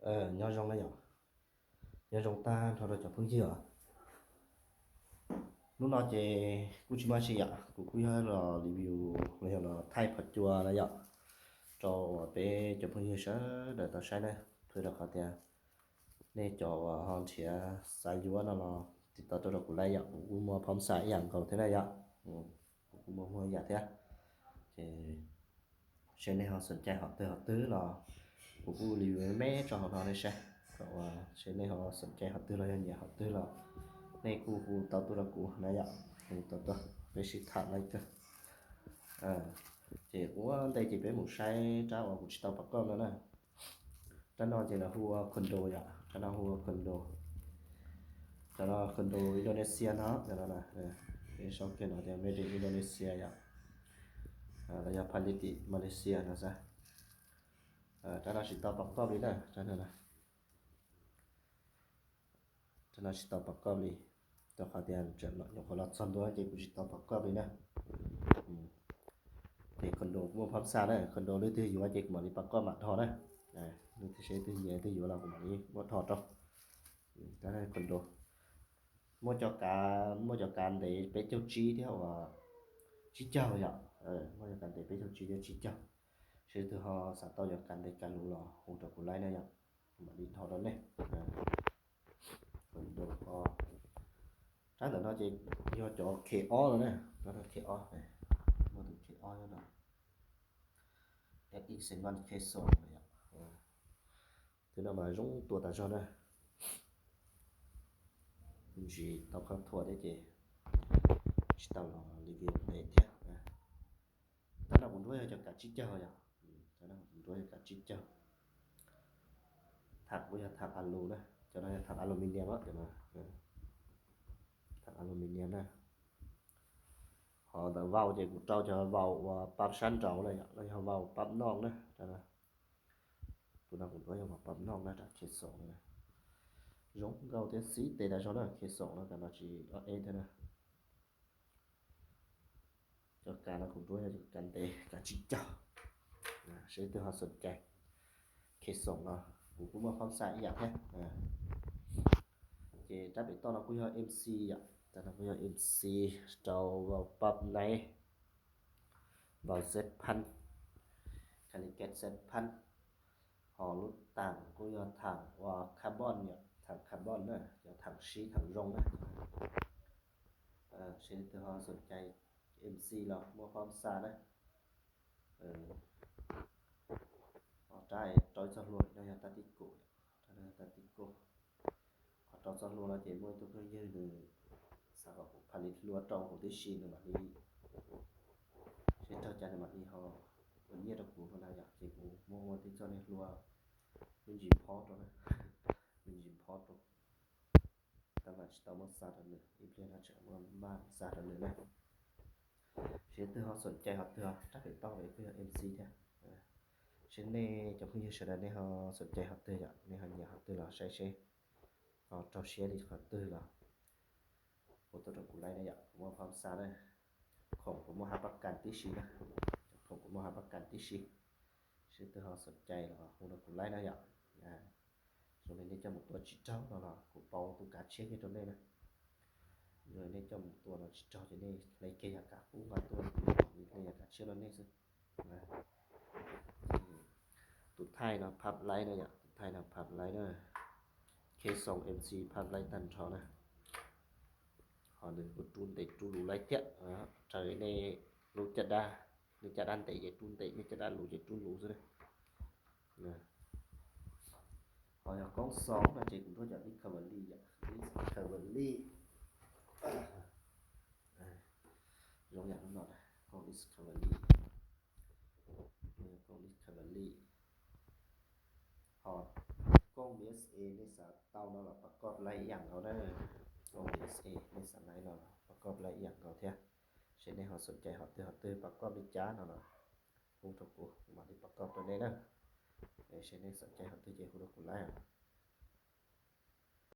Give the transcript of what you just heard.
Nyob zoo na yom, nyob zoo tag nrho rau cov phooj ywg os. Hnub no ces kuj tsis muaj dab tsi yom, kuv kuj yog los review los yog los thaij phom cua na yom, rau uas peb cov phooj ywg sawv daws tau saib na. Qhia rau qhov tias nej cov uas ho nrhiav xav yuav no los tiv tauj tuaj rau kuv laij yom, kuv kuj muaj phab xa ib yam nkaus thiab na yom. Kuv kuj muaj muaj ib yam thiab. Ces seb nej ho xom cai hom twg hom twg los kuv kuj review me tso hauv no nej saib, kom uas seb nej ho xom cai hom twg los yog nyiam hom twg los nej kuj hu tau tuaj rau kuv na yom, hu tau tuaj peb sib tham laij kawg. Ces ua ntej ces peb mus saib rab uas kuv tsis tau pov koj no na. Rab no ces lawv hu ua condo yom, rab no hu ua condo. Cov no condo Indonesia no, cov no peb sau kiag no tias made in Indonesia yom. Los yog pha li tim Malaysia no xwb. Rab no tsis tau pov koj li na, rab no tsis tau pov koj li, rau qhov tias nyuam qhuav los txog ntua ces kuv tsis tau pov koj li na. Ces condo kuj muaj phab xa na, condo leej twg yuav ces kuv mam li pov koj mam dhos na. Leej twg seb twg nyiam twg yuav los kuv mam li muab dhos rau. Condo muaj cov kav, muaj cov kav ntev peb caug tsib thiab uas tsib caug yom. Muaj cov kav ntev peb caug tsib thiab tsib caug. Seb leej twg ho xav tau cov kav ntev kav luv los hu rau kuv laij na yom, kuv mam li dhos rau nej. Rab ntawm no ces yog cov K ob no na, rab no K ob, muaj tus K ob no. Ib xeem no K xom no yom. Tus no mas zoo tua tas zog na. Ntsis tau qhov thuam thiab ces tsis tau los review ntev thiab. Rab no kuv nruab yog cov kav tsib caug yom. Rab no kuv nruab yog kav tsib caug. Tham kuj yog tham alu na, cov no yog tham aluminium, cov no tham aluminium na. Ho ntawm vau ces kuv rau cov vau uas pab sab nraud na yom, los yog vau pab noj na. Tus no kuv nruab yog vau pab noj na, rab K xom na. Zoo nkauj thiab xib tes tas zog na, K xom no, cov no tsis o e thiab na. Cov kav no kuv nruab yog cov kav ntev kav tsib caug. Seb leej twg ho xom cai, K xom no kuv kuj muaj phab xa ib yam thiab. Ces rab pem toj no kuj yog M C yom, rab no kuj yog M C rau vau pab naiv, vau Z phab, Kalikes Z phab. Ho lub taam kuj yog thaam uas carbon yom, thaam carbon na, cov thaam sib thaam zoo na. Seb leej twg ho xom cai M C los muaj phab xa na. Ho rab rau ib txoj hlua no yog tag tib kum, rab no yog tag tib kum. Qhov rau txoj hlua no ces muaj ib tug phooj ywg nws xav kom kuv pha li hlua rau hauv tib si nws mam li, seb raug cas nws mam li ho ua nyiaj rau kuv no na yom, ces kuv muab ua tib txoj niag hlua me ntsis phob rau na, me ntsis phob rau. Tab mas tsis tau muab xa rau nws, ib pliag no tseem muab xa rau nws na. Seb leej twg ho xom cai hom twg, rab pem toj no kuj yog M C thiab. Seb nej cov phooj ywg sawv daws nej ho xom cai hom twg yom, nej ho nyiam hom twg los saib seb ho raug siab li qhov twg los hu tuaj rau kuv laij na yom, kuv muaj phab xa na. Khoom kuv muaj hab pab kas tib si na, khoom kuv muaj hab pab kas tib si. Seb leej twg ho xom cai los hu rau kuv laij na yom. Zoo li nej coj mus tua tsis raug no los kuv pauv tus kav tshiab kiag rau nej na. Zoo li nej coj mus tua los tsis raug ces nej hle kiag yam kav qub nqa tuaj, hle yam kav tshiab rau nej xwb. Tus thaij no phab laib na yom, tus thaij no phab laib na. K xoo M C phab laib tag nrho na. Ho nws kuj rub ntev rub luv laib thiab, raws li nej lub caj dab, nej caj dab ntev ces rub ntev, nej caj dab luv ces rub luv xwb na. Ho yog koob xoo no ces kuv nruab cov Discovery yom, Discovery. Zoo yam no, koob Discovery. Koob Discovery. Ho koob B S A nej xav tau no los pab koj laij ib yam nkaus na. Koob B S A nej xav laij no los pab koj laij ib yam nkaus thiab. Seb nej ho xom cai hom twg hom twg pab koj li cas no los hu rau kuv, kuv mam li pab koj rau nej na. Seb nej xom cai hom twg ces hu rau kuv laij.